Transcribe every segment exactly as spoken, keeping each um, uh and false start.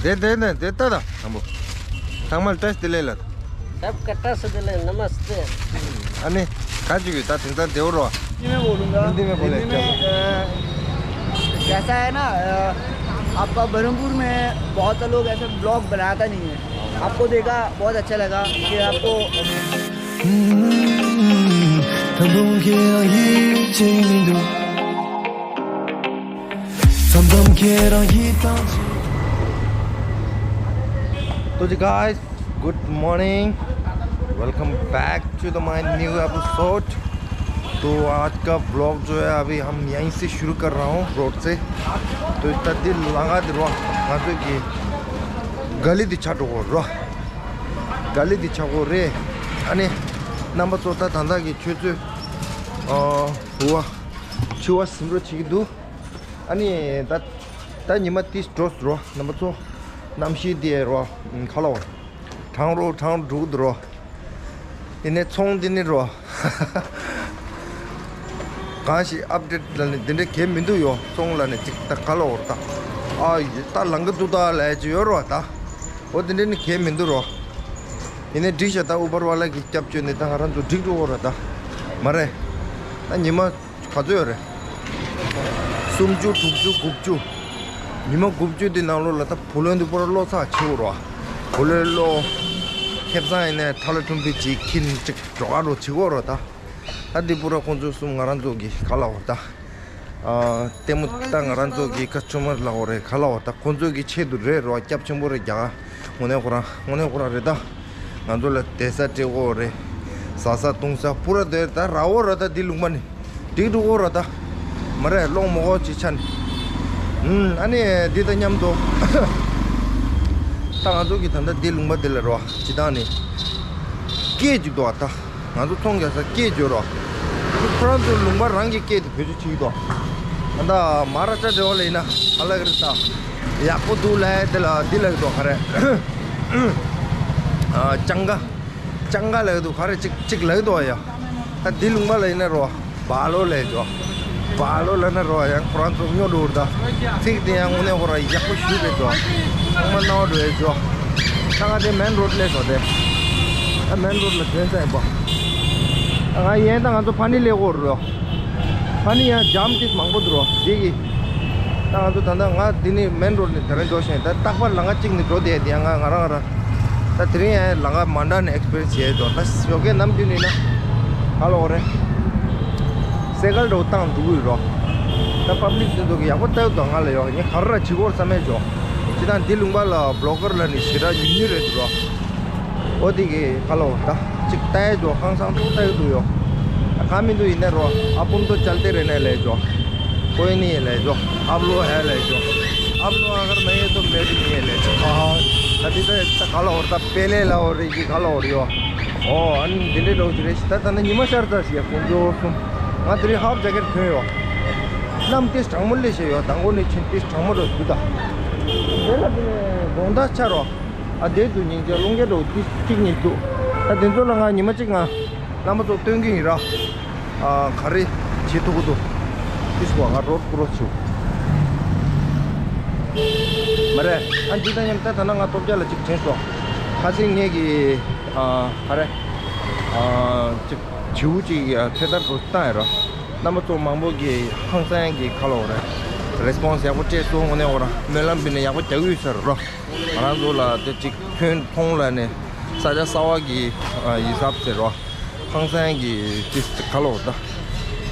དེ་དེ་ནས་དེ་ལྟ་དང་དང་པོ། ཚང་མ་ལ་བཀྲ་ཤིས་བདེ་ལེགས་ལ། सबका ट्रस्ट दिले नमस्ते। ཨ་ནི། ག་ཅིག་ཡོད་ད་དེང་སང་བདེ་བོ་རོ། हिंदी में बोलूंगा। हिंदी में बोले हिंदी में, चलो। अ, कैसा है ना, अ, आपका बरहमपुर में बहुत सा लोग ऐसे ब्लॉग बनाता नहीं है। आपको देखा, बहुत अच्छा लगा कि आपको ད་དུང་ཁྱེད་རང་ཡིད་ཆེས་མི་འདུག་མཚམས་མཚམས་ཁྱེད་རང་ཡིད་ཐང་ཆད། तो जी guys, good morning, welcome back to the my new episode। तो आज का ब्लॉग जो है अभी हम यहीं से शुरू कर रहा हूँ, रोड से। तो इतना दिल लगा दे रहा, गली दिछा डोर रहा। ག་ལེ་འདི་ཆག་གོ་རེད། ཨ་ནི། རྣམ་པ་ཚོ་ད་ད་ལྟ་གི་ཆུ་ཚོད། ཨ། འུ་བ། ཆུ་བ་ཟིམ་རོ་བྱེད་ཀྱི་འདུག་ཨ་ནི། ད། ད་ཉི་མ་ཏིས་འགྲོ་འགྲོ་རྣམ་པ་ཚོ། གནམ་གཤིས་འདི་རོ། ཁ་ལོ། གྲང་རོ་གྲང་འགྲོ་གི་འདུག་རོ། ཡིན་ནའི་ཚོང་འདི་ནི་རོ། གང་ཞིག་ཨབ་ཌེཊ་ལ་ནི་འདི་འདྲ་གལ་མི་འདུག་ཡོ། ཚོང་ལ་ནི་ཅིག་ད་ག་ལ་འོར་ད། ཨ་ཡི་ད་ལང་གི་འདུག་ད་ལས་ཅི་ཡོད་རོ་ད། འོ་འདི་འདྲ་ནི་གལ་མི་འདུག་རོ། ཡིན་ནའི་འགྲིག་ཤག་ད་ཨུ་བར་ཝ་ལ་གི་སྐྱབས་བཅོལ་ནི་ད་ང་རང་ཚོ་འགྲིག་འགྲོ་འོ་རོ་ད། མ་རེད། ད་ཉི་མ་ག་ཚོད་ཡོད་རེད། སུམ་ཅུ་དྲུག་ཅུ་དགུ་བཅུ། ཉི་མ་དགུ་བཅུ་འདི་ནང་ལོགས་ལ་ད་བུ་ལོན་འདི་པོ་ར་བློ་ཚགས་ཆེ་འོ་རོ། བུ་ལོན་བློ། ཁེ་བཟང་ཡིན་ནའི་ཁྲ་ལ་ཁྲུམ་པའི་ཅིག་ཁྱིན་ཅིག་འགྲོ་ག་རོ་བྱེད་གོ་རོ་ད། ད་འདི་པུ་ར་ཁོང་ཚོ་གསུམ་ང་རང་ཚོ་གི་ག་ལ་འོ་ད། ཨ། ལྟད་མོ་ད་ང་རང་ཚོ་གི་ཀ་ཆུ་མར་ལ་འོ་རེད་ག་ལ་འོ་ད་ཁོང་ཚོ་གི་ཆེད་དུ་རེད་རོ་སྐྱབས་ཆེན་པོ་རེད་རྒྱ་གར་དངོས་གནས་ཁོ་རང་དངོས་གནས་ཁོ་རང་རེད་ད། ང་ཚོ་ལ་བསྡད་ས་སྤྲད་འོ་རེད། ཟ་ས་བཏུང་ས་པུ་ར་དེ་ད་ར་འོ་ར་ད་འདི་ལུང་པ་ནི། འགྲིག་འགྲོ་གོ་ར་ད། མ་རེད་སློང་མོ་གོ་ཅི་ཆ་ནི། ཨུམ། ཨ་ནི་འདི་ད་མཉམ་དུ། ད་ང་ཚོ་གི་ད་ལྟ་འདི་ལུང་པ་འདི་ལ་རོ་ཅི་ད་ནི། སྐད་ཅིག་འདུག་ཨ་ད། ང་ཚོ་ཚོང་རྒྱག་ས་སྐད་བརྗོད་རོགས། ཁོ་རང་ཚོའི་ལུང་པ་རང་གི་སྐད་དེ་བེད་སྤྱོད་བྱེད་ཀྱི་འདུག་ད་ལྟ་མ་ར་ཅ་འབྲེལ་བ་ལ་ཡིན་ན་ག་ལ་གི་རེད་ད། ཡག་པོ་འདུག་ལབ་དེ་ལ་འདི་ལབ་ཀྱི་འདུག་ག་རེ། ཨ། ལྕང་ག་ལྕང་ག་ལབ་ཀྱི་འདུག་ག་རེ་གཅིག་གཅིག་ལབ་ཀྱི་འདུག་ཡ། ད་འདི་ལུང་པ་ལ་ཡིན་ན་རོ། སྦ་ལོ་ལས་ཇོ། སྦ་ལོ་ལ་ན་རོ་ཡང་ཁོ་རང་ཚོ་སྨྱོ་འགྲོ་ར་ད། ཚིག་དེ་ཡང་དངོས་གནས་ཁོ་རང་ཡག་པོ་ཞུས་པས་ཇོ། ཚང་མ་སྣང་བ་འགྲོ་ཡས་ཇོ། ད་ང་དེ་མེན་རོ་ཌི་སླེབས་སོང་སྟེ། ད་མེན་རོ་ཌི་ལ་ཐོན་ས་ཡིན་པ། ད་ང་ཡན་ད་ང་ཚོ་ཕ་ནི་སླེབས་ཀྱི་ཡོད་རེད་རོ། ཕ་ནི་ཡང་ཇམ་ཏིས་མང་པོ་འདུག་རོ་འདི་གི། ད་ང་ཚོ་ད་ལྟ་ང་འདི་ནི་མེན་རོ་ཌི་ནས་དེ་རིང་འགྲོ་བཞིན་ད་རྟག་པར་ལམ་ཁ་གཅིག་ནས་འགྲོ་བསྡད་དེ་ཡང་ང་ང་རང་ང་རང་། ད་དེ་རིང་ཡང་ལམ་ཁ་མ་འདྲ་ནས་ཨེག་སི་པི་རི་ཡན་སི་བྱས་ཡོད་ཅོག་ད་ཞོགས་ཀས་ནམ་རྒྱུན་ཡིན་ན། ག་ལ་འོ་རེད། སེ་གལ་འགྲོ་བཏང་འགྲོ་གི་ཡོད་རོ། ད་པབ་ལིག་དེ་ཚོ་གི་ཡག་པོ་ལྟ་ཡོད་དོ་ང་ལ་ཡོད་ངས་ག་རེ་ར་བྱེད་དགོས་བསམ་མེད་ཅོག་སྤྱི་བཏང་འདི་ལུང་པ་ལ་བི་ལོག་གར་ལ་ནི་ཞེ་དྲག་ཉུང་ཉུང་རེད་འདུག་རོ། འོ་དེ་གི་ག་ལ་འོ་ད་ཅིག་ལྟ་ཡས་ཅོག་ཧང་སང་ཏོག་ལྟ་ཡོད་འདུག་ཡོ། ད་ག་མི་འདུག་ཡིན་ན་རོ་ཨ་པུམ་ཏོ་ཅལ་ཏེ་རེ་ནས་ལས་ཅོག कोई नहीं है ले जो, आप लोग है ले जो, आप लोग अगर नहीं है तो मैं भी नहीं है ले जो। हाँ, अभी तो इतना काला होता, पहले ला हो रही जी, काला हो रही हो। ཨོ། ཨ་ནི་འདི་འདྲའི་འདྲ་བོ་ཅིག་རེད་ཤི། ད་ད་ནི་ཉི་མ་ཤར་ཚར་ཤི་ཡ་ཁོང་ཚོ་གསུམ། ང་དེ་རིང་ཧབ་ཇེ་ཀེཊ་གྱོན་ཡོད། གནམ་ཏིས་གྲང་མོ་ལས་ཤི་ཡོད། དང་པོ་ནས་ཕྱིན་ཏིས་གྲང་མོ་འགྲོ་འདུག་ད། དེ་ལ་དེ་ནས་དགོང་དག་ཆ་རོ། ཨ་དེ་འདུག་སྙིང་རྗེ་རླུང་རྒྱ་འགྲོ་ཏིས་གཅིག་གཉིས་འདུག་ད་དེ་ཚོ་ལ་ང་ཉི་མ་གཅིག་ང་རྣམ་པ་ཚོ་སྟོན་གྱི་ཡིན་ར། ཨ་ག་རེ་བྱེད་ཐུབ་ཀྱི་འདུག་ཏིས་གོ་ང་རོ་ཀོ་རོ་ཆུ། མ་རེད། ཨ་འདི་དང་མཉམ་ད་ད་ན་ང་སྟོབས་རྒྱལ་ལ་གཅིག་དྲན་སོང་། ཁ་སང་ངེད་ཀྱི་ཨ་ག་རེ་ཨ་གཅིག་བྱིའུ་གཅིག་ཨ་ཚེ་ཐར་དུ་བཏང་ཡ་ར། རྣམ་པ་ཚོ་མང་པོ་གིས་ཧང་སང་གི་ཁ་ལོ་རེད། རེ་སི་པོན་སི་ཡག་པོ་སྤྲད་སོང་། དངོས་གནས་འོ་ར་སྨོན་ལམ་འབུལ་ནས་ཡག་པོ་རྒྱག་གི་ཡོད་ས་རེད་ར། ང་རང་ཚོ་ལ་དེ་གཅིག་ཐོན་ཐོང་ལ་ནས་ས་ཆ་གསར་པ་གི་ཨ་ཡི་ཧ་སབ་ཟེར་རོ། ཧང་སང་གི་ཏིས་ག་ལོ་ད།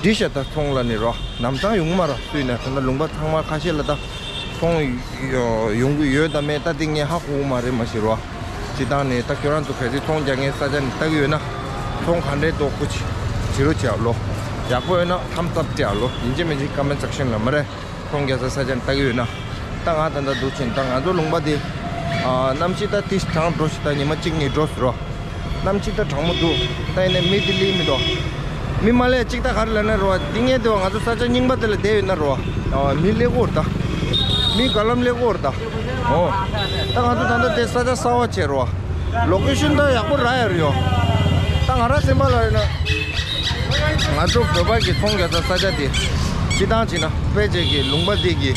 འདི་ཤ་ད་ཚོང་ལ་ནི་རོ། ནམ་ཚང་ཡོང་མ་ར་སུས་ན་ད་ལྟ་ལུང་པ་ཚང་མ་ཁ་ཤས་ལ་ད། ཚོང་ཡོང་གི་ཡོད་ད་མེད་ད་དེ་ངས་ཧ་གོ་གི་མ་རེད་མ་ཤེས་རོ། སྤྱི་བཏང་ནས་ད་ཁྱོད་རང་ཚོ་གལ་སྲིད་ཚོང་རྒྱག་མཁན་ས་ཆ་ནས་ལྟ་གི་ཡོད་ན། ཚོང་ག་འདྲའི་ཏོག་ཁུ་ཆི་བྱི་རུ་བྱེད་ཨ་ལོ། ཡག་པོ་ཡོད་ན་ཐམ་སབ་སྤྲད་ཨ་ལོ། ཡིན་གཅིག་མིན་གཅིག་ཀ་མེན་སེག་ཤན་ལ་མ་རེད། ཚོང་རྒྱག་ས་ས་ཆ་ནས་ལྟ་གི་ཡོད་ན། ད་ང་ད་ལྟ་འདུག་ཕྱིན་ད་ང་ཚོ་ལུང་པ་འདི། ཨ་གནམ་གཤིས་ད་ཏིས་གྲང་འགྲོ་ཞིག་ད་ཉི་མ་གཅིག་གཉིས་འགྲོ་ཟེར་རོ། གནམ་གཤིས་ད་གྲང་མོ་འདུག་ད་ཡིན་ནའི་མི་དེ་ལི་མི་འདུག་མི་མ་ལས་གཅིག་ད་ག་རེ་ལབ་ན་རོ་འདི་ངས་འདི་བ་ང་ཚོ་ས་ཆ་རྙིང་པ་དེ་ལ་བསྡད་ཡོད་ན་རོ། ཨ་མི་སླེབས་ཀྱི་ཡོད་རེད་ད། མི་ག་ལམ་སླེབས་ཀྱི་ཡོད་རེད་ད། ཨོ། ད་ང་ཚོ་ད་ལྟ་དེ་ས་ཆ་གསར་པ་བྱས་རོ། ལོ་ཀེ་ཤོན་ད་ཡག་པོ་རག་ཡ་རེད་ཡོ། ད་ང་རང་སེམས་པ་ལ་ཡིན་ན། ང་ཚོ་བོད་པ་གི་ཚོང་རྒྱག་ས་ས་ཆ་དེ། སྤྱི་བཏང་བྱས་ན་དཔེ་ཆེ་གི་ལུང་པ་འདི་གི།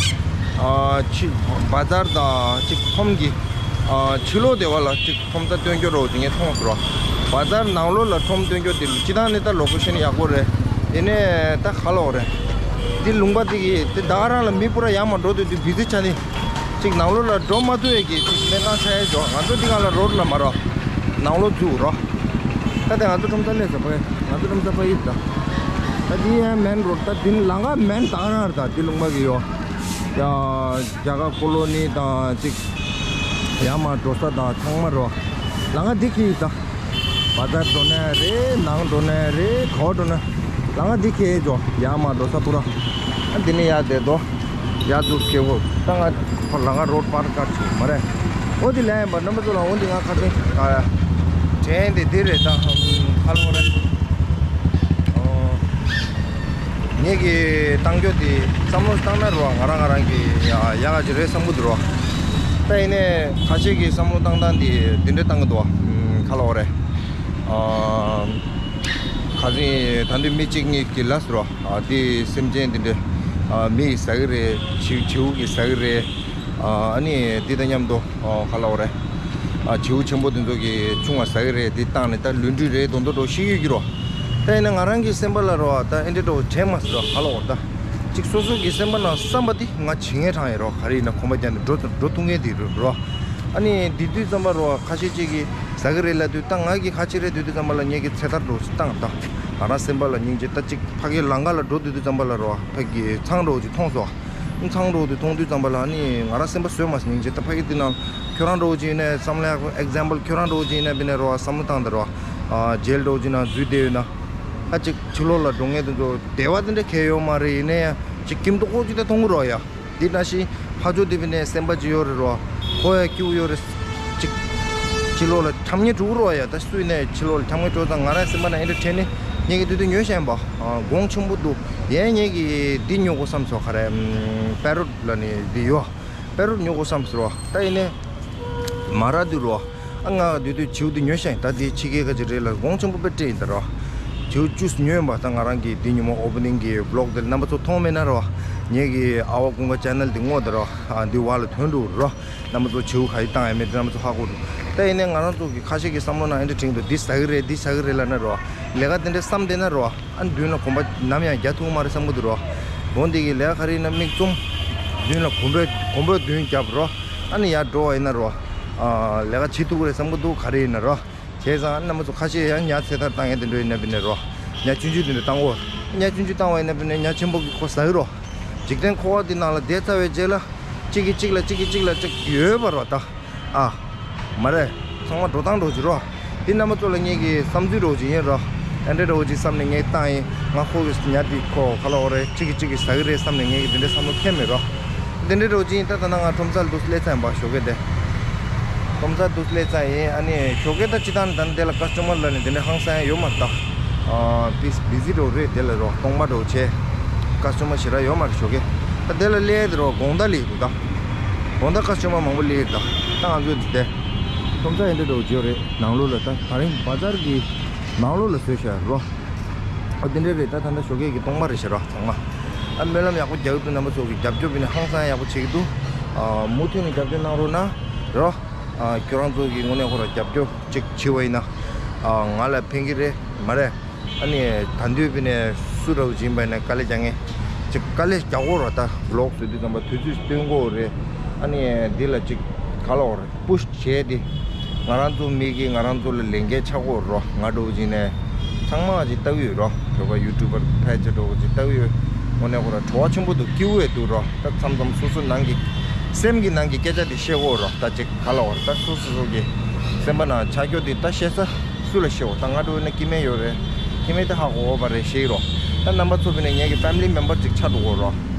ཨ་ཕྱི་བ་ཛར་དང་གཅིག་ཁྲོམ་གྱི་ཨ་ཕྱི་ལོགས་དེ་བ་ལ་གཅིག་ཁྲོམ་ས་སྟོན་རྒྱུ་རོགས་ཅིག་ངས་མཐོང་སོང་རོགས། བ་ཛར་ནང་ལོགས་ལ་ཁྲོམ་སྟོན་རྒྱུ་དེ་ལ་སྤྱི་བཏང་ནི་ད་ལོ་ཀེ་ཤན་ཡག་པོ་རེད། དེ་ནས་ད་ག་ལོག་རེད། འདི་ལུང་པ་དེ་གི་དེ་ད་ག་རང་ལ་མི་པུ་ར་ཡར་མར་འགྲོ་དུས་དུས་བི་ཛི་ཆགས་ནི། གཅིག་ནང་ལོགས་ལ་འགྲོ་མ་ཐུབ་ཡས་ཀྱི་གཅིག་གནས་སྟངས་ཆགས་ཡས་འཇོག་ང་ཚོ་འདི་ག་ལ་རོ་ཌི་ལ་མ་རོ། ནང་ལོགས་འཛུགས་རོགས། ད་ལྟ་ང་ཚོ་ཁྲོམ་ས་སླེབས་ས་ཕ་གི་ང་ཚོ་ཁྲོམ་ས་ཕ་གི་ད། ད་འདི་ཡང་མེན་རོ་ཌི་ད་འདི་ནི་ལམ་ཁ་མེན་ད་ག་རང་རེད། ད་འདི་ལུང་པ་གི་ཡོ། ཡ། རྒྱ་གར་ཀོ་ལོ་ནི་དང་གཅིག་ཡར་མར་འགྲོ་ས་དང་ཚང་མ་རོ། ལམ་ཁ་འདི་གི་ད། བ་ཛར་འགྲོ་ནའི་རེད། ནང་འགྲོ་ནའི་རེད། ག་པར་འགྲོ་ན། ལམ་ཁ་འདི་གི་འཇོག་ཡར་མར་འགྲོ་ས་པུ་ར། ཨ་འདི་ནི་ཡར་བསྡད་དོ། ཡར་འཛུགས་སྐྱེ་བོ། ད་ང་ཁོ་ལམ་ཁ་རོ་ཌི་པར་ཀར་བྱེད་མ་རེད། འོ་འདི་ལས་ཡིན་པ་རྣམ་པ་ཚོ་ལ་འོ་འདི་ང་ཁ་སང་ཨ། དྲན་དེ་འདི་རེད་ད། ཁ་ལོ་རེད། ཨོ། ངེད་ཀྱི་བཏང་རྒྱུ་དེ་བསམ་བློ་བཏང་ན་རོ་ང་རང་ང་རང་གི་ཡ་ཡག་ག་ཅིག་རེད་བསམ་གི་འདུག་རོ། ད་ཡིན་ནའི་ཁ་ཤས་ཀྱི་བསམ་བློ་བཏང་སྟངས་དེ་འདི་འདྲ་བཏང་གི་འདུག་ཁ་ལོ་རེད། ཨ། ཁ་སང་ད་འདི་མི་གཅིག་གཉིས་ཀྱིས་ལབ་སོང་རོ། ཨ་དེ་སེམས་ཅན་དེ་འདྲ་ཨ་མི་ཡིས་ཟ་གི་རེད། བྱིའུ་བྱིའུ་གིས་ཟ་གི་རེད། ཨ་ཨ་ནི་དེ་དང་མཉམ་དུ་ཨ་ག་ལབ་དགོས་རེད། ཨ་བྱིའུ་ཆེན་པོ་དེ་ཚོ་གིས་ཆུང་བ་ཟ་གི་རེད། དེ་བཏང་ནས་ད་ལུས་འབྲེལ་རེད་མདོག་མདོག་འདྲ་བོ་ཤེས་ཡོད་ཀྱི་རོ། ད་ཡིན་ན་ང་རང་གི་སེམས་པ་ལ་རོ་ད་ཨེ་འདྲ་འདྲ་བོ་དྲན་མ་སོང་རོ། ག་ལབ་དགོས་རེད། ད་གཅིག་སོ་སོ་གི་སེམས་པ་ནང་བསམ་པ་དེ་ང་བྱེད་མཁན་རང་ཡིན་རོ། ག་རེ་ཡིན་ན་གོམ་པ་རྒྱག་ནས་འགྲོ་འགྲོ་ཐུབ་མཁན་དེ་རེད་རོ། ཨ་ནི་དེ་དུས་ཙམ་པ་རོ་ཁ་ཤས་ཅིག་གིས་ཟ་གི་རེད་ལབ་དུས་ད་ང་གིས་ཁ་ཆེ་རེད་དུས་དུས་ཙམ་པ་ལ་ངེད་ཀྱི་ཚེ་ཐར་འདྲ་བོ་ཞིག་བཏང་ད། ང་རང་སེམས་པ་ལ་སྙིང་རྗེ། ད་ཅིག་ཕ་གིའི་ལམ་ཁ་ལ་འགྲོ་དུས་དུས་ཙམ་པ་ལ་རོ་ཕ་གི་ཚང་འདྲ་བོ་ཅིག་མཐོང་སོང་། ཚང་འདྲ་བོ་དེ་མཐོང་དུས་ཙམ་པ་ལ་ནི་ང་རང་སེམས་པ་བཟོད་མ་སོང་། སྙིང་རྗེ། ད་ཕ་གི་དེ་ནང་ཁྱོད་རང་འདྲ་བོ་ཅིག་ཡིན་ན་བསམ་བློ་ཡག་པོ་ཨེག་ཛམ་པལ་ཁྱོད་རང་འདྲ་བོ་ཅིག་ཡིན་ན་དཔེར་ན་རོ་བསམ་བློ་བཏང་ད་རོ། ཨ་ཇེལ་འདྲ་བོ་ཅིག་ནང་འཛུལ་བསྡད་ཡོད་ན། ཨ་ཅིག་ཕྱི་ལོགས་ལ་འགྲོ་མཁན་དེ་ཚོ་བདེ་བ་དེ་འདྲ་གང་ཡང་ཡོད་མ་རེད། ཡིན་ན་ཡང་ཅིག་ཁྱིམ་དུ་ཁོག་ཅིག་ད་མཐོང་གི་རོ་ཡ། དེ་ནང་བཞིན་ཕ་ཇོ་དེ་བས་ནས་སེམས་པ་ཅིག་ཡོད་རེད་རོ། ཁོ་ཡ་སྐྱིད་པོ་ཡོད་རེད། ཅིག་ཕྱི་ལོགས་ལ་འཁྱམ་ཉལ་འགྲོ་གི་རོ་ཡ། ད་སུ་ཡིན་ནའི་ཕྱི་ལོགས་ལ་འཁྱམ་ཉལ་འགྲོ་ཙང་ང་རང་སེམས་པ་ནང་ཨེ་འདྲ་དྲན་ནས་ངེད་ཀྱི་དུས་དུ་ཉོས་བཞག་ཡིན་པ། གོང་ཆེན་པོ་འདུག་ཡན་ངེད་ཀྱི་འདི་ཉོ་དགོས་བསམ་སོང་། ག་རེ་པེ་རོ་ཊི་ལ་ནི་འདི་ཡོད། པེ་རོ་ཊི་ཉོ་དགོས་བསམ་སོང་རོ། ད་ཡིན་ནའི་མ་རག་དུས་རོ། ཨ་ང་དུས་དུས་བྱིའུ་དེ་ཉོས་ཤག་ད་དེ་ཕྱི་རྒྱལ་ཁ་ཅིག་རེད་ལ་གོང་ཆེན་པོ་དཔེ་སྤྲད་ཡིན་ད་རོ། བྱིའུ་བཅུ་ཉོས་ཡིན་པ། ད་ང་རང་གིས་དེ་ཉིན་མོ་ཨོ་པ་ནིང་གི་བི་ལོག་དེ་ལ་རྣམ་པ་ཚོ་མཐོང་མེད་ན་རོ། ངེད་ཀྱི་ཨ་བ་ཀུན་དགའ་ཅེ་ནལ་དེ་ངོ་ད་རོ། ཨ་འདི་བ་ལ་ཐོན་འགྲོ་རོ། རྣམ་པ་ཚོ་བྱིའུ་ག་ཡི་བཏང་ཡ་མེད་དེ་རྣམ་པ་ཚོ་ཧ་གོ་འགྲོ། ད་ཡིན་ནའི་ང་རང་ཚོ་གི་ཁ་ཤས་ཀྱི་བསམ་བློ་ནང་ཨེ་འདྲ་དྲན་འདུག་འདི་ཟ་གི་རེད། འདི་ཟ་གི་རེད་ལབ་ན་རོ། ལས་ཀ་དེ་འདྲ་བསམ་བསྡད་ན་རོ། ཨ་ནི་མདུན་ལ་གོམ་པ་ནམ་ཡང་རྒྱག་ཐུབ་མ་རེད་བསམ་གི་འདུག་རོ། འོ་འདི་གི་ལས་ཀ་ག་རེ་ཡིན་ན་མིག་བཙུམ། མདུན་ལ་གོམ་པ་གོམ་པ་མདུན་རྒྱབ་རོ། ཨ་ནི་ཡར་འགྲོ་བ་ཡིན་ན་རོ། ཨ་ལས་ཀ་བྱེད་ཐུབ་ཀྱི་རེད་བསམ་གི་འདུག་ག་རེ་ཡིན་ན་རོ། བྱས་ཙང་རྣམ་པ་ཚོ་ཁ་ཤས་ཡང་ཉ་ཚེ་ཐར་བཏང་ཡས་དེ་འདྲ་ཡིན་ན་དཔེར་ན་རོ། ཉ་ཆུང་ཆུང་དེ་འདྲ་བཏང་གོ། ཉ་ཆུང་ཆུང་བཏང་བ་ཡིན་ན་དཔེར་ན་ཉ་ཆེན་པོ་གི་ཁོ་ཟ་གི་རོ། འཇིག་རྟེན་འཁོར་བ་འདི་ནང་ལ་བསྡད་ཚར་བའི་རྗེས་ལ། གཅིག་གིས་གཅིག་ལ་གཅིག་གིས་གཅིག་ལ་གཅིག་ཡོད་པ་རོ་ད། ཨ། མ་རེད། ཚང་མ་འགྲོ་སྟངས་འགྲོ་གི་རོ། འདི་རྣམ་པ་ཚོ་ལ་ངེད་ཀྱི་བསམ་ཚུལ་འདྲ་བོ་ཅིག་ཡིན་རོ། ཨ་འདྲ་འདྲ་བོ་ཅིག་བསམ་ནས་ངས་བཏང་ཡིན། ང་ཁོ་གི་ཉ་འདི་ཁོ་ག་ལབ་དགོས་རེད། གཅིག་གིས་གཅིག་གིས་ཟ་གི་རེད་བསམ་ནས་ངས་ཀྱི་འདི་འདྲའི་བསམ་བློ་འཁྱེར་མེད་རོ། འདི་འདྲའི་འདྲ་བོ་ཅིག་ཡིན། ད་ད་ནང་ང་ཁྲོམ་སར་འདུག་སླེབས་ཚར་ཡིན་པ་ཞོགས་ཀས་དེ། ཁྲོམ་སར་འདུག་སླེབས་ཚར་ཡིན། ཨ་ནི་ཞོགས་ཀས་ད་སྤྱིར་བཏང་ནས་ད་ནི་དེ་ལ་ཀ་སི་ཊོ་མར་ལ་ནི་དེ་འདྲའི་ཧང་སང་ཡོད་མ་རེད་ད། ཨ་བི་བི་ཟི་འདྲ་བོ་རེད། དེ་ལ་རོ་སྟོང་པ་འདྲ་བོ་བྱས། ཀ་སི་ཊོ་མར་ཞེ་དྲག་ཡོད་མ་རེད་ཞོགས་ཀས། ད་དེ་ལ་སླེབས་དེ་རོ་དགོང་དག་སླེབས་འདུག་ད། དགོང་དག་ཀ་སི་ཊོ་མར་མང་པོ་སླེབས་ད། ད་ང་ཚོ་འདི་དེ། ཁྲོམ་ས་ཡིན་འདྲ་འདྲ་བོ་བརྗོད་རེད། ནང་ལོགས་ལ་ད་ད་རིང་བ་ཛར་གི་ནང་ལོགས་ལ་བཟོས་བཞག་རོ། ཨ་དེ་འདྲ་རེད། ད་ད་ལྟ་ཞོགས་ཀས་ཀྱི་སྟོང་པ་རེད་ཤག་རོ་ཚང་མ། ཨ་སྨོན་ལམ་ཡག་པོ་རྒྱག་གི་འདུག་རྣམ་པ་ཚོ་གི་རྒྱབ་སྐྱོར་བྱས་ནས་ཧང་སང་ཡག་པོ་བྱེད་ཀྱི་འདུག་ཨ་མུ་མཐུད་ནས་རྒྱབ་སྐྱོར་གནང་རོགས་གནང་རོ། ཨ་ཁྱོད་རང་ཚོ་གི་ངོས་ནས་ཁོ་རང་རྒྱབ་སྐྱོར་ཅིག་བྱས་པ་ཡིན་ན། ཨ་ང་ལ་ཕན་གྱི་རེད་མ་རེད། ཨ་ནི་ད་འདོད་པའི་ནས་སུ་ར་བ་ཇིན་པ་ནས་དཀའ་ལས་རྒྱག་ངེས། ཅིག་དཀའ་ལས་རྒྱག་དགོས་ར། ད་བི་ལོག་བཟོ་དུས་ཙམ་པ་དུས་ཚོད་སྟོན་དགོས་རེད། ཨ་ནི་འདི་ལ་ཅིག་ག་ལབ་དགོས་རེད། པུ་ཤི་བྱས་ཏེ། ང་རང་ཚོ་མི་གིས་ང་རང་ཚོ་ལ་ལས་འགན་ཆགས་དགོས་རོ། ང་འདྲ་བོ་ཅིག་ནས་ཚང་མ་ཅིག་ལྟ་གི་ཡོད་རོ། བོད་པ་ཡུ་ཊུབ་པར་ཕལ་ཆེར་འདྲ་བོ་ཅིག་ལྟ་གི་ཡོད། དངོས་གནས་ཁོ་ར་བྲོ་བ་ཆེན་པོ་འདུག་སྐྱིད་པོ་ཡང་འདུག་རོ། ད་མཚམས་མཚམས་སོ་སོ་ནང་གི་སེམས་ཀྱི་ནང་གི་སྐད་ཆ་དེ་བཤད་དགོས་རོ། ད་ཅིག་ག་ལབ་དགོས་རེད། ད་སོ་སོ་སོ་གི་སེམས་པ་ནང་ཆགས་རྒྱུ་དེ་ད་བཤད་ས། སུ་ལ་བཤད་འོ། ད་ང་འདྲ་བོ་ན་སྐྱེ་དམན་ཡོད་རེད། སྐྱེ་དམན་དེ་ཧ་གོ་བ་རེད་ཤེས་རོ། ད་རྣམ་པ་ཚོ་བས་ནས་ངེད་ཀྱི་ཕེ་མི་ལི་མེམ་བར་ཅིག་ཆགས་འགྲོ་གོ་རོ།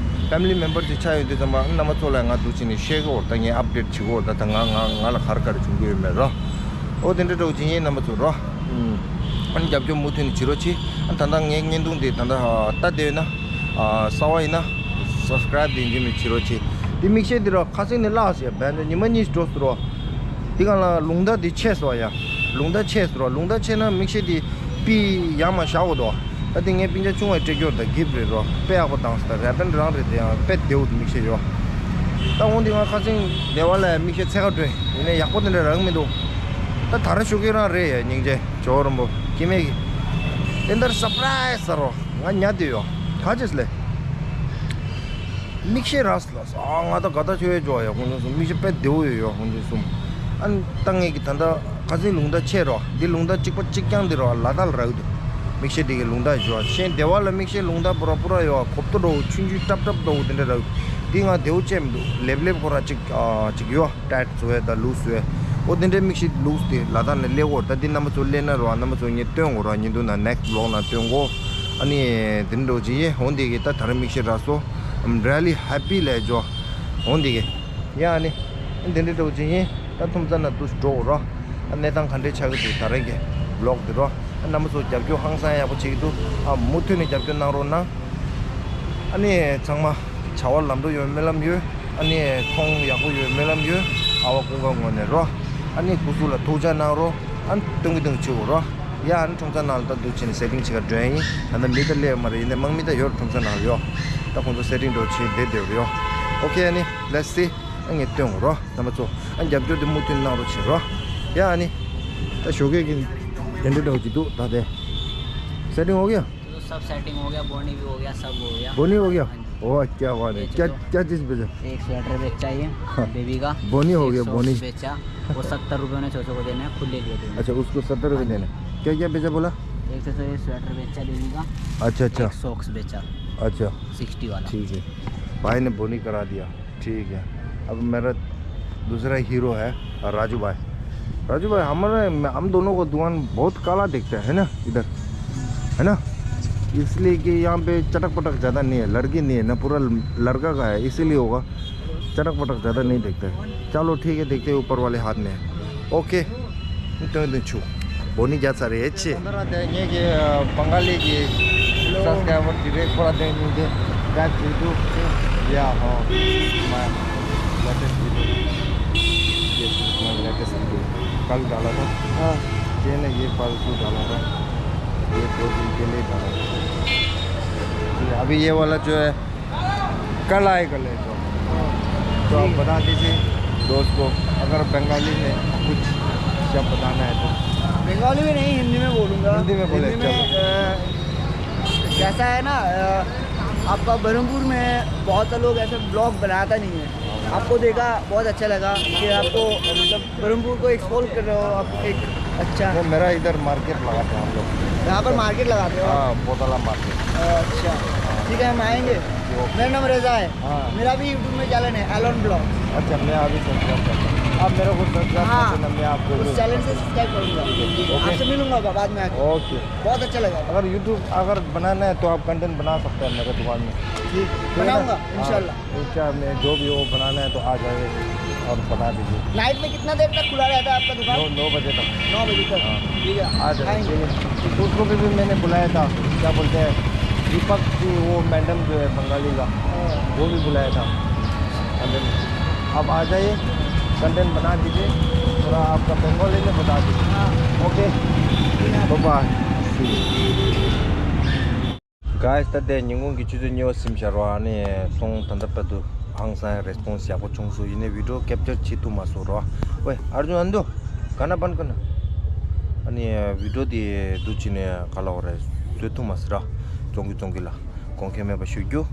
ཕེ་མི་ལི་མེམ་བར་ཅིག་ཆགས་ཡོང་དུས་ཙམ་པ་རྣམ་པ་ཚོ་ལ་ང་འདུག་བྱས་ནས་བཤད་གི་འོ། ད་ངས་ཨབ་ཌེཊ་བྱེད་གི་འོ། ད་ད་ང་ང་ང་ལ་ག་རེ་ག་རེ་བྱུང་གི་ཡོད་མེད་རོ། འོ་དེ་འདྲ་འདྲ་བོ་ཅིག་ཡིན་རྣམ་པ་ཚོ་རོ། ཨ་ནི་རྒྱབ་སྐྱོར་མུ་མཐུད་ནས་བྱེད་རོགས་གྱིས། ཨ་ད་ལྟ་ངའི་བརྙན་ཐུང་འདི་ད་ལྟ་ལྟ་བསྡད་ཡོད་ན། གསར་པ་ཡིན་ན་སབ་སི་ཀ་རའིབ་དེ་འཇིམ་མི་བྱེད་རོགས་གྱིས། འདི་མིག་ཤེལ་འདི་རོ་ཁ་སང་ནས་བརླགས་ཟེར་བན་ཚོ་ཉི་མ་གཉིས་འགྲོ་སོང་རོ། འདི་གང་ལ་ལུང་བརྡ་འདི་ཆད་སོང་ཡ། ལུང་བརྡ་ཆད་སོང་རོ། ལུང་བརྡ་ཆད་ན་མིག་ཤེལ་འདི་པི་ཡར་མར་བཞག་དགོས་འདུག་ད་འདི་ངའི་སྤུན་ཀྱག་ཆུང་བས་སྤྲད་རྒྱུ་རེད། ད་གིབ་རེད་རོ། དཔེ་ཡག་པོ་བཏང་སོང་། ད་རེ་པན་རང་རེད། དེ་ཡང་དཔེ་བདེ་བོ་འདུག་མིག་ཤེལ་ཡོ། ད་འོང་འདི་ང་ཁ་སང་སྡེ་བ་ལ་མིག་ཤེལ་ཚད་ཀ་སྒྲོན་ཡིན་ནའི་ཡག་པོ་དེ་འདྲ་རག་མི་འདུག་ད་ད་ར་ཞུ་གི་རང་རེད་ཡ། སྙིང་རྗེ་ཇོ་བོ་རིན་པོ་སྐྱེ་མེད་ཀྱི་དེ་འདྲ་སར་པ་རའི་སི་ཟེར་རོ། ང་ཉལ་བསྡད་ཡོད། ག་ཅེས་ལེ། མིག་ཤེལ་རག་སོང་ལགས། ཨ་ང་ད་དགའ་ཐག་ཆོད་ཡོད་ཇོ་ཡ། ཁོང་ཚོ་གསུམ་མིག་ཤེལ་དཔེ་བདེ་བོ་ཡོད་ཡོད། ཁོང་ཚོ་གསུམ་ཨ་ནི་ད་ངེད་ཀྱི་ད་ལྟ་ཁ་སང་ལུང་བརྡ་ཆད་རོ། འདི་ལུང་བརྡ་གཅིག་པ་གཅིག་རྐྱང་འདི་རོ། ལ་དྭགས་ལ་རག་གི་འདུག་མིག་ཤེལ་འདི་གི་ལུང་བརྡ་ཞུ་བ། ཤེས་སྡེ་བ་ལ་མིག་ཤེལ་ལུང་བརྡ་པུ་ར་པུ་ར་ཡོད། གོབ་ཏོ་འདྲ་བོ་ཆུང་ཆུང་ཏབ་ཏབ་འདྲ་བོ་དེ་འདྲ་རག་གི་འདུག་འདི་ང་བདེ་བོ་བྱས་མི་འདུག་ལེབ་ལེབ་ཁོ་ར་གཅིག་ཨ་གཅིག་ཡོད། ཊའིཊ་བཟོ་ཡ་ད་ལུས་བཟོ་ཡ། འོ་དེ་འདྲའི་མིག་ཤེལ་ལུས་དེ་ལ་དྭགས་ནས་སླེབས་ཡོད་རེད། ད་འདི་རྣམ་པ་ཚོ་སླེབས་ན་རོ། རྣམ་པ་ཚོ་ངས་སྟོན་དགོས་རོ། ཉིན་དུ་ན་ནེགསི་བི་ལོག་ནང་སྟོན་དགོས། ཨ་ནི་དེ་འདྲ་བོ་ཅིག་ཡིན། འོ་འདི་གི་ད་ད་རེས་མིག་ཤེལ་རག་སོང་། I'm really happy ལབ་ཡ་ཇོ། འོ་འདི་གི་ཡ། ཨ་ནི་འདི་འདྲ་བོ་ཅིག་ཡིན། ད་ཐུམ་ཚ་ན་དུ་འགྲོ་དགོས་རོ། ཨ་གནས་སྟངས་ག་འདྲས་ཆགས་ཀྱི་འདུག་ད་རེས་ཀྱི་བི་ལོག་འདི་རོ། ཨ་རྣམ་པ་ཚོ་རྒྱབ་སྐྱོར་ཧང་སང་ཡག་པོ་བྱེད་ཀྱི་འདུག་ཨ་མུ་མཐུད་ནས་རྒྱབ་སྐྱོར་གནང་རོགས་གནང་། ཨ་ནི་ཚང་མ་བྱ་བ་ལམ་འགྲོ་ཡོང་སྨོན་ལམ་ཡོད། ཨ་ནི་མཐོང་ཡག་པོ་ཡོང་སྨོན་ལམ་ཡོད། ཨ་བ་ཀུན་དགའ་ངོས་ནས་རོ། ཨ་ནི་སྐུ་གཟུགས་ལ་ཐུགས་ཅག་གནང་རོགས། ཨ་ནི་སྟོན་གི་སྟོན་གི་བྱེད་དགོས་རོ། ཡ། ཨ་ནི་ཁྲོམ་ཚ་ནང་ལ་ད་འདུག་བྱས་ནས་སེ་ཊིང་བྱེད་ག་འགྲོ་ཡ་ཡིན། ད་ལྟ་མི་ད་སླེབས་མ་རེད། ཡིན་ནའི་དམག་མི་ད་ཡོད་རེད། ཁྲོམ་ཚ་ནང་ལ་ཡོད། ད་ཁོང་ཚོ་སེ་ཊིང་འགྲོ་བྱས་བསྡད་བསྡད་རེད་ཡོད། ཨོ་ཁེ། ཨ་ནི་let's see. ཨ་ངས་སྟོན་དགོས་རོ། རྣམ་པ་ཚོ་ཨ་རྒྱབ་སྐྱོར་དེ་མུ་མཐུད་གནང་རོགས་བྱེད་རོ། ཡ། ཨ་ནི་ད་ཞོགས་ཀས་ཀྱི་དེ་འདྲ་འདྲ་བོ་ཅིག་འདུག་ད་དེ་སེ་ཊིང་ཨོ་ཁེ། तो सब सेटिंग हो गया, बोनी भी हो गया, सब हो गया। बोनी हो गया? हाँ जी। वाह, क्या बात है। ये क्या, जो क्या चीज़ बेचा? एक स्वेटर बेचा ये, हाँ। बेबी का। बोनी हो एक गया, सॉक्स बोनी। बेचा, वो सत्तर रुपये उन्हें चोचो को देना है, खुद ले लिया तुमने। अच्छा, उसको सत्तर रुपये हाँ जी। देना है। क्या, क्या बेचा बोला? एक तो, तो ये स्वेटर बेचा बेबी का। अच्छा, अच्छा। एक सॉक्स बेचा। अच्छा। सिक्सटी वाला। ठीक है, भाई ने बोनी करा दिया। ठीक है, अब मेरा दूसरा हीरो है राजू भाई। राजू भाई, हमारे, हम दोनों को दुकान बहुत काला दिखता है ना इधर, है ना? इसलिए कि यहाँ पे चटक पटक ज़्यादा नहीं है, लड़की नहीं है ना, पूरा लड़का का है, इसीलिए होगा। चटक पटक ज़्यादा नहीं दिखता है। चलो ठीक है, देखते हैं ऊपर वाले हाथ में है। OK. དོན་དུ་ཆུ་བོ་ནི་རྒྱ་ཚ་རེད་ཆེ། ང་ཚོ་རང་དེ་ངེད་ཀྱི་ཨ་བང་ག་ལི་གི་སབ་སི་ཀ་རའི་བར་གྱི་རེད། ཁོ་ར་དེ་ཉིན་དེ་ཀ་ཅི་དུ་ཡ་ཧོ། My latest video. Yes, my latest video. कल डाला था। हाँ। ये ना, ये परसों डाला था। ये दो दिन पहले डाला था। अभी ये वाला जो है, कल आएगा ले तो। तो आप ठीक है। बता दीजिए दोस्त को, अगर बंगाली में कुछ शब्द बताना है तो। बंगाली में नहीं, हिंदी में बोलूँगा। हिंदी में बोले, हिंदी में, चलो। अ, कैसा है ना, अ, आपका बरहमपुर में बहुत सारे लोग ऐसे ब्लॉग बनाता नहीं है। आपको देखा, बहुत अच्छा लगा कि आपको, मतलब, बरहमपुर को एक्सप्लोर कर रहे हो आप एक। अच्छा। वो मेरा इधर मार्केट लगाते हैं हम लोग। यहाँ पर मार्केट लगाते हो? हाँ, बोतला मार्केट। अच्छा, ठीक है, हम आएंगे। ओके। मेरा नाम रजा है। हाँ। मेरा भी YouTube में चैनल है, एलन ब्लॉग। अच्छा, मैं अभी सब्सक्राइब करता हूँ। आप मेरे को सब्सक्राइब हाँ, कर देना, मैं आपको उस चैनल से सब्सक्राइब करूँगा। ठीक है, ओके। आपसे मिलूंगा बा-, बाद में आके। ओके। बहुत अच्छा लगा। अगर YouTube अगर बनाना है तो आप कंटेंट बना सकते हैं मेरे दुकान में। ठीक, ठीक है ना? बनाऊंगा, हाँ। इंशाल्लाह। तो क्या, मैं जो भी हो बनाना है तो आ जाए और बना दीजिए। नाइट में कितना देर तक खुला रहता है आपका दुकान? नौ, नौ बजे तक। नौ बजे तक? हाँ। ठीक है, आ जाए, आएंगे। ठीक है। तो उसको भी, भी मैंने बुलाया था, क्या बोलते हैं, दीपक की वो मैडम जो है बंगाली का, हाँ। वो भी बुलाया था। कंटेंट, आप आ जाइए, कंटेंट बना दीजिए, थोड़ा आपका बंगाली में बता दीजिए। हाँ। ओके, ठीक है। Bye bye. Guys, ད་ལྟ་ཉིན་གུང་གི་ཆུ་ཚོད་གཉིས་པ་ཟིན་བཞག་རོ། ཨ་ནི་ཚོང་ད་ལྟ་བར་དུ་ཧང་སང་རེ་སི་པོན་སི་ཡག་པོ་བྱུང་སོང་། ཡིན་ནའི་བི་ཌི་ཡོ་ཀེབ་ཅར་བྱེད་ཐུབ་མ་སོང་རོ། ཝེ་ཨར་ཇུན་ཨན་དོ། ག་ན་པན་ག་ན། ཨ་ནི་བི་ཌི་ཡོ་དེ་འདུག་བྱས་ནས་ག་ལ་བ་རེ་བཟོ་ཐུབ་མ་སོང་ར། བཙོང་གི་བཙོང་གི་ལ་གོང་ཁེ་མེད་པ་ཞུ་རྒྱུ།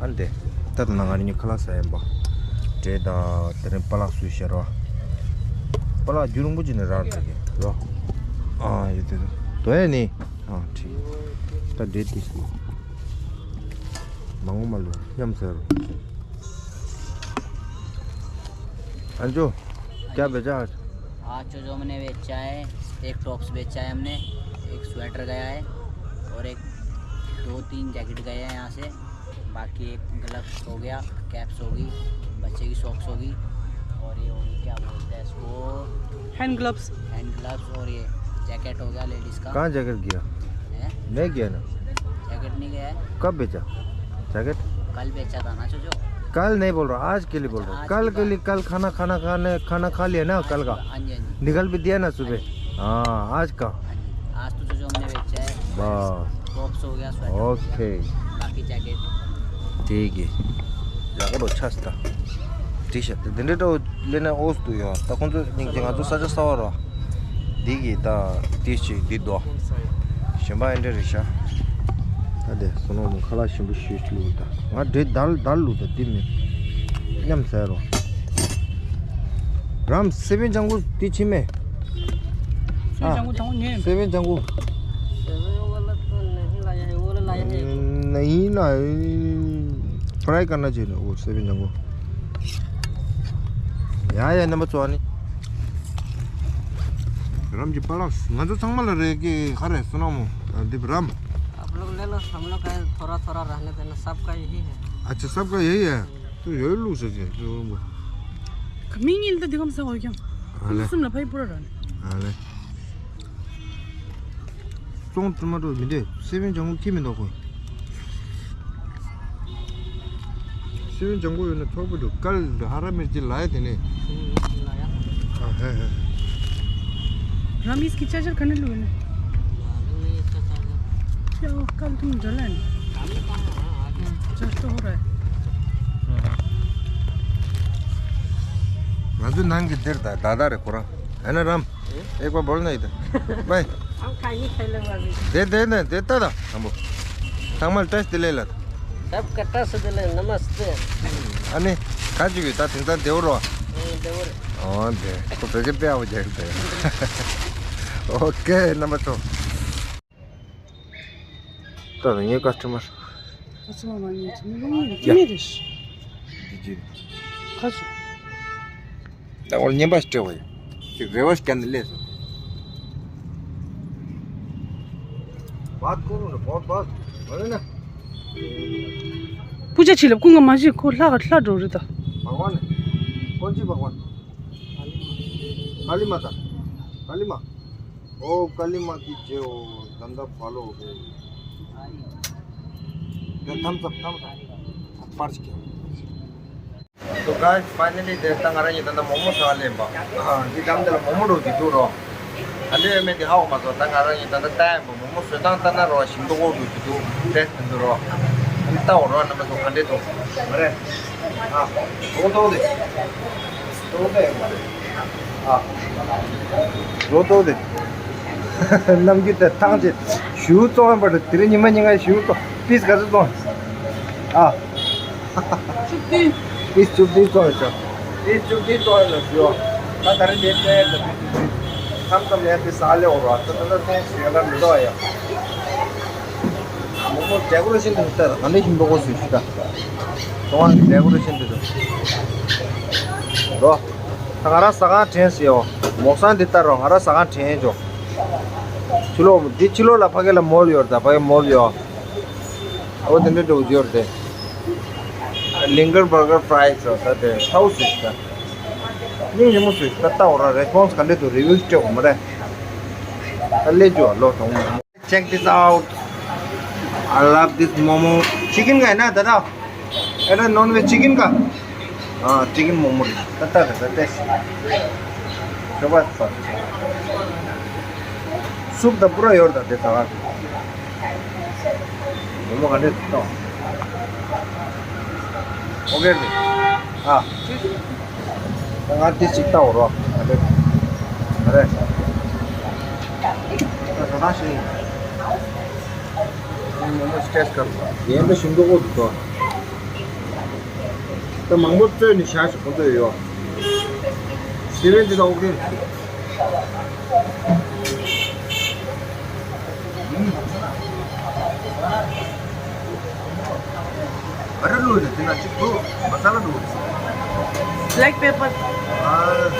ཨ་ནི་དེ་ད་ད་ན་ང་རེ་གཉིས་ཁ་ལག་ཟ་ཡིན་པ། འབྲས་དང་དེ་རིང་པ་ལག་བཟོས་བཞག་རོ། པ་ལག་རྒྱུན་རིང་པོ་བྱས་ནས་རག་འགྲོ་གི་རོ། ཨ་ཡོད་དེ་དོ་ཡ་ནི། ཨ་ཁྲིད། ད་འདྲེ་དེ་སུ། མ་འོངས་མ་ལུས་མཉམ་ཟེར་རོ། ཨན་ཅོ། क्या बेचा आज? आज जो जो मैंने बेचा है, एक टॉप्स बेचा है हमने, एक स्वेटर गया है और एक दो तीन जैकेट गए हैं यहाँ से। बाकी एक ग्लव्स हो गया, कैप्स होगी, बच्चे की सॉक्स होगी, और ये होगी, क्या बोलते हैं इसको, हैंड ग्लव्स। Hand gloves. और ये जैकेट हो गया लेडीज का। कहाँ जैकेट गया? हैं? नहीं गया ना। जैकेट नहीं गया है। कब बेचा जैकेट? कल बेचा था ना जो जो। कल नहीं बोल रहा, आज के लिए बोल रहा हूँ। अच्छा, आज कल के लिए। कल खाना, खाना खाने, खाना खा लिया ना कल का? हाँ जी, हाँ जी। निकल भी दिया ना सुबह? हाँ जी। हाँ, आज का। हाँ जी, आज तो जो जो हमने बेचा है, बस। टॉप्स हो गया, स्वेटर हो गया, ओके। बाकी जैकेट। ठीक है। जाकर अच्छा था। དེ་ཤ་དེ་འདྲ་འདྲ་བོ་ལས་ན་ཨོས་དུ་ཡོད། ད་ཁོང་ཚོ་སྙིང་རྗེ། ང་ཚོ་ས་ཆ་གསར་པ་རོ། འདི་གི་ད་དེ་ཅིག་འདི་དོ། གཞན་པ་ཨེ་འདྲ་རེད་ཤག་ད་དེ་སོ་ནོ་མོ་ཁ་ལག་ཞིམ་པོ་ཞུས་ལུགས་ད། ང་འདྲེ་དར་དར་ལུགས་ད་འདི་མིན་མཉམ་ཟེར་རོ། རམ་སེ་བན་ལྗང་གུ་འདི་ཕྱི་མེ། सेवन जंगू थाऊ ने। सेवन जंगू। सेवन वाला तो नहीं लाया है, वो वाला लाया है। नहीं ना, फ्राई करना चाहिए ना वो सेवन जंगू। या या नंबर चौवालीस। राम जी पालक, ང་ཚོ་ཚང་མ་ལ་རེ་གི་ཁ་རེ་སོ་ནོ་མོ། ཨ་འདི་རམ། आप लोग ले लो, हम लोग का थोड़ा थोड़ा रहने देना, सबका यही है। अच्छा, सबका यही है। तो ये लूज है जी, जो वो। कमी नहीं लगता, देखो, हम सब हो गया। हाँ, ले। तुम सुन लो भाई, पूरा रन। हाँ, ले। ཙོང་ཙི་མ་འགྲོ་མི་འདུག་སེ་བན་ལྗང་གུ་ཁྱི་མི་འདུག་གོ། སེ་བན་ལྗང་གུ་ཡོད་ན་ཚོགས་པ་འགྲོ་དཀར་འདུག་ཧ་ར་མེར་ཅི་ལ་ཡ་དེ་ནས། ཨ་ཧེ་ཧེ། राम, इसकी चार्जर कहाँ लूँ ना? क्या वो कल तुम जला है? चार्ज तो हो रहा है। ང་ཚོའི་ནང་གི་འདིར་ད་ད་ད་རེད་ཁོ་རང་། है ना राम? एक बार बोलना इधर। भाई। हम खाएंगे, खा लेंगे अभी। दे, दे, दे, देता था हमको। ཚང་མ་ལ་བཀྲ་ཤིས་བདེ་ལེགས་ལ། सबका བཀྲ་ཤིས་བདེ་ལེགས། नमस्ते। ཨ་ནི། ཁ་ཅིག་གིས་ད་དེང་སང་བདེ་བོ་རོ། ཨེ་བདེ་བོ་རེད། ཨོ་དེ་ཁོ་བོད་སྐད་དཔེ་ཡག་པོ་རྒྱག་གི་འདུག་ཨོ་ཀེ་རྣམ་པ་ཚོ། ད་ལྟ་ངའི་ཀ་སི་ཊོ་མར། ཀ་སི་ཊོ་མར་མ་ཉན་ཅི་མི་རུང་ཡིན། ཡ། ཅི་མི་རེད། ཁ་ཤོ། ད་འོ་ཉན་པ་ཞིག་སྤྲད་པ་ཡིན། ཅིག་རེ་བ་ཞིག་བསྐྱལ་ནས་སླེབས་སོང་། बात करो ना, बहुत बात। बोले ना। पूजा ཆེ་ལབ་ཀུན་ང་མ་ཤེས། ཁོ་ལྷ་ལྷ་འགྲོ་རེད་ད། भगवान है। कौन सी भगवान? काली माता। काली माँ। ओ काली माँ की जय हो। धंधा भालो हो गया। ये thumbs up, thumbs up. Purse क्या? So guys, finally དེ་ལྟ་ང་རང་ཉིད་ད་ལྟ་མོག་མོག་ཟ་ལེན་པ། ཨ་འདི་འགྲམ་དེ་ལ་མོག་མོག་འགྲོ་གི་འདུག་རོ། ད་ལྟ་ཡོད་མེད་དེ་ཧ་གོ་མ་སོང་། ད་ང་རང་ཉིད་ད་ལྟ་ལྟ་ཡིན་པ། མོག་མོག་བཟོ་སྟངས་ལྟ་ན་རོ་ཞིམ་མདོག་འགྲོ་གི་འདུག་ཏེས་དེ་འདུག་རོ། ཨ་ནི་ལྟ་འོ་རོ། རྣམ་པ་ཚོ་ག་འདྲས་འདུག་མ་རེད། ཨ་འོ་ཏོ་དེ། ཏོ་དེ་ཡོད་མ་རེད། ཨ་འོ་ཏོ་དེ། ནམ་རྒྱུན་དེ་ཐང་ཆད་ཞུ་བཙོང་ཡིན་པ་རེད། དེ་རིང་ཉི་མ་ཉིན་ང་ཞུ་བཙོང་པིས་ག་ཚོད་བཙོང་། ཨ། བཅུ་བདུན། པིས་བཅུ་བདུན་བཙོང་ཡོད་ཅག་པིས་བཅུ་བདུན་བཙོང་ཡོད་ལ་ཞུ། ད་ད་རེས་དེ་ལྟ་ཡ་ད་པིས་བཅུ་བདུན། མཚམས་མཚམས་ཡ་དེ་ཟ་ལེ་འོ་ར། ད་ད་ད་ཐོང་ཞིག་ཡ་ད་མི་འདུག་ཨ་ཡ། མོག་མོག་ཌེ་ཀོ་རེ་ཤན་དེ་ལྟར་ག་འདྲ་ཞིག་འདུག་གོ་ཞུ་ཞུ་ད། ཐོང་ཨ་ཌེ་ཀོ་རེ་ཤན་དེ་ཚོ། རོ། ད་ང་རང་ཟ་ཁང་དྲན་ཟེར་ཡོ། མོག་སང་འདི་ལྟར་རོ། ང་རང་ཟ་ཁང་དྲན་ཅོ། ཕྱི་ལོགས་འདི་ཕྱི་ལོགས་ལ་ཕ་གི་ལ་མོལ་ཡོད་རེད་ད། ཕ་གི་མོལ་ཡོད། ཨོ་དེ་འདྲ་འགྲོ་གི་ཡོད་རེད། ལིང་གར་བར་གར་ཕ་རའི་སི་རོ། ད་དེ་ཧའུ་སི་ད། སྙིང་རྗེ་མོ་སུ་ད་ལྟ་འོ་ར། རེ་སི་པོན་སི་ག་འདྲ་འདུག་རི་ཝིའུ་སྤྲད་འོ་མ་རེད། ད་ལས་ཅོ་ལོ་དང་མོ། Check this out. I love this momo. Chicken का है ना दादा? अरे नॉन वेज चिकन का? हाँ चिकन मोमो। तत्ता तत्ता टेस्ट। शबाद पर। सूप तो पूरा योर था देता। मोमो खाने तो। ओके। ཨ། ང་འདི་ཅིག་ལྟ་འོ་རོ། ཨ་རེ། ཨ་རེ། ད་ད་ད་ཤི། ང་མོ་སི་ཊེ་སི་ཊི་ཀར། ཡན་པ་ཞིམ་མདོག་པོ་འདུག་དོ། ད་མང་པོ་བཙོས་ནས་བཞག་ཞིག་ཁོ་ཚོས་ཡོད། སི་ཝེན་འདི་ད་ཨོ་ཀེ། ཨ་རི་ལུ་ནི་དེ་ན་གཅིག་ཏུ་མ་ས་ལ་འདུག Black pepper. ཨ།